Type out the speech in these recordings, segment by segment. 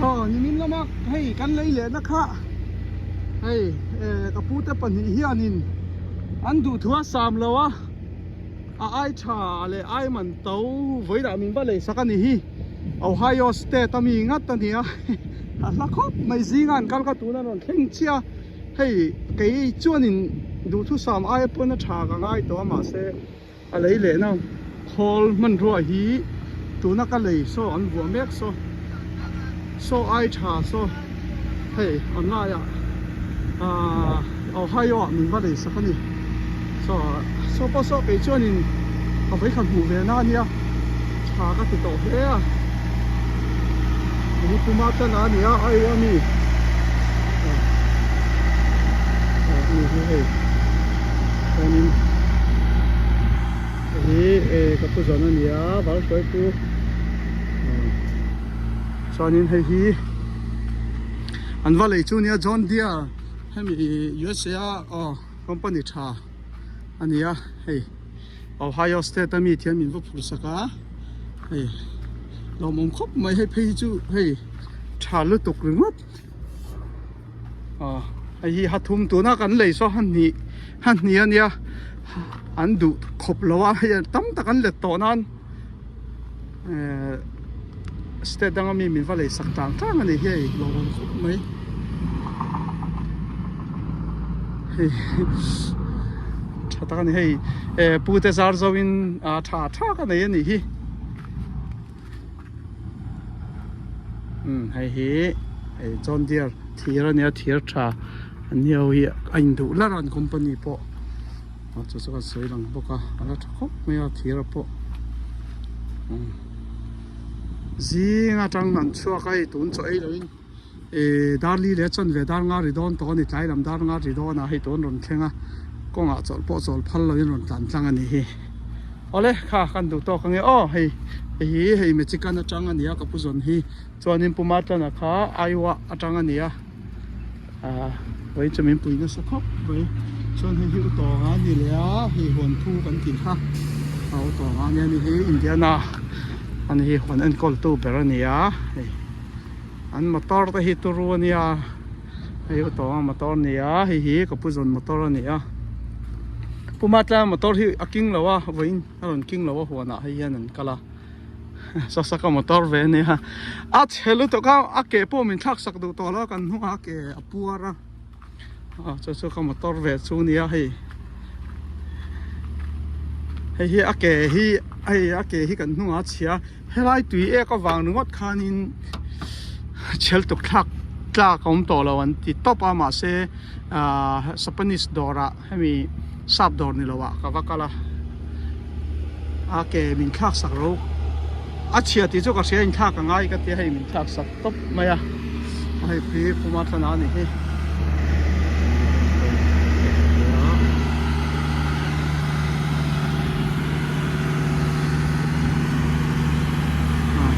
Aw nimin lama hei kan lei lehna kha hei ka pute pahnih hianin an duhthu a sam lo a, a ai tha leh ai man to vawilah min va lei sak a ni hi Ohio state a mi ngat a ni a a hla khawp mai zinga an kal kha tuna rawn thleng chiah a hei kei chuanin duhthusam aia pawn a tha ka ngai tawh a mahse. A lei lehna khawl hmanrua hi tuna ka lei saw an vuah mek saw saw ai tha saw hei a ngaiah ahh Ohio ah min va lei sak a ni saw saw pawh saw kei chuanin ka vawikhat hmuh ve na ania tha ka ti tawh hle a hei hi puma tana a ni a Iowa mi ah a ni hi hei chuanin hei hi ka pu zawn a ni a val hruai pu chuanin hei hi an va lei chu a nia John Deere hemi USA a aw company tha a ni a hei. Ohio state a mi thian min va phur sak a hei lawmawm khawp mai hei phei hi chu hei tha lutuk ringawt ah hei hi hathum tuna kan lei saw han hnih han hnih a nia an duh khawp lo a hei tam tak an let tawh nan eh state danga mi min va lei sak tang tang a ni hi hei lawmawm khawp mai hei tha tak a ni hei eh pu te zar zo in ah tha tha ka nei a nih hi umm hei hi hei John Deere thir a nia thir tha an ni ho hi a induh lar a an company pawh. A chu chu kan sawi lang bawk a a la tha khawp mai a thir a pawh zing atang an chhuak a hei tun chaw ei loin ihh dar li leh chawn ve dar nga ri dawn tawh a ni tlai lam dar nga ri dawn ah hei tun rawn thleng a kawngah chawlh pawh chawl phal loin rawn tlan tlang a ni hi awle kha kan duh tawk ange aw hei hei hi hei Michigan atang a ni a ka pu zawn hi chuanin Puma tlana kha Iowa atang a ni a. Ah vawi chu min pui nasa khawp mai chuan hei hi u tawng a ni leh a hei huan thu kan tih kha a u tawng a nia ni hi Indiana a ni hi huan enkawl tu ber a ni a hei an motor te hi turu a nia hei u tawng a motor a ni a hei hi ka pu zawn motor a ni a puma tlai motor hi a king lo a vawiin a rawn king lo a huan ah hei hian an kal a. Sasaka motor ve ania a chhe lutuk a a ke pawh min thlak sak duh tawh lo a kan hnungah a ke a puar a ah chu chu ka motor ve chu nia hei hei hi a ke hi hei a ke hi kan hnungah a chhia helai tui ek avang ringawt khanin chhel tuk thlak tlak a awm tawh lo an ti tawp a mahse ah Japanese dawrah. Hemi sap dawr ni lo ah ka va kal a, a ke min thlak sak ro a chhia tih chu ka hria in thlak a ngai ka tia hei min thlak sak tawp mai a, hei khi puma thlan a ni hi.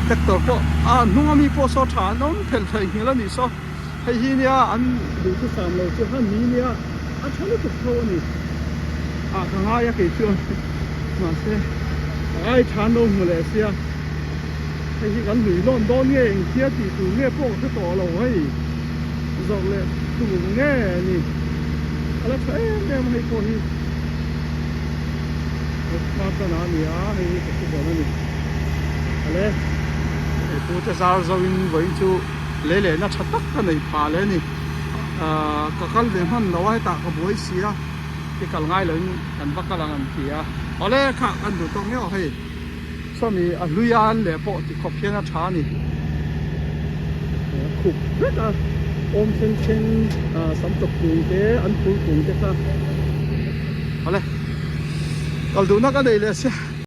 Tractor pawh a hnung ami pawh saw tha an awm phelh thei nghilh a nih saw. Hei hi nia an duhthusam lo chu han ni nia a tha lutuk tho a ni ah ka ngai a kei chuan mahse a ai tha an lo hmu leh sia hei hi kan hlui lawn dawn nge engthia tih tur nge pawh ka hre tawh lo hei zawrh leh tur nge ni a la tha em em a hei pawh hi hma tana a ni a hei hi ka hre dawn a ni ale hei pu te zar zo in vawiin chu. Lei lehna tha tak ka nei phah leh a ni. Ahh ka kal ve hman lo a hetah ka buai si a, i kal ngai loin kan va kal ang an ti a. Awle kha kan duh tawk ngeuh hei sawmi a hlui a an leh pawh ti khawp hian a tha a ni. A khup vek a, awm thleng thleng ahh sam tawp kung te an phul kung te kha. Awle kal duhna ka nei leh sia.